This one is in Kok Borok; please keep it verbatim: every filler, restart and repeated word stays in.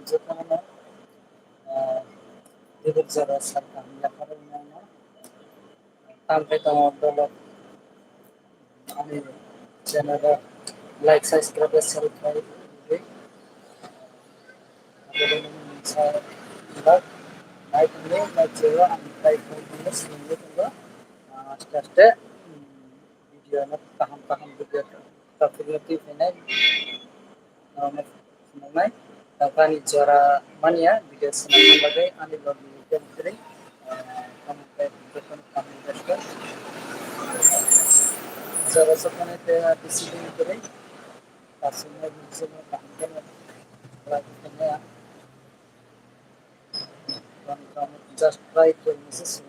jotono, ah, dibuk jora sal kaham yaphar wngmano. Tamkhe tongo dolok ani channel o like, subscribe, share khai di. Aboni sa vlog nai tongdi, nai chiro ang try khai tongdi, swnamwi tongo. Ah, aste aste, mm, video no kaham kaham video tapikno twi phainai. Norok phunuknai. Tabuk ani jora manya video swnamna bagwi ani logi khe kwrwi, ah, tamo khe jotono kaham request. Jora sokmani tei discipline kwrwi. Kasumai ni jora kaham khe no. Just try to message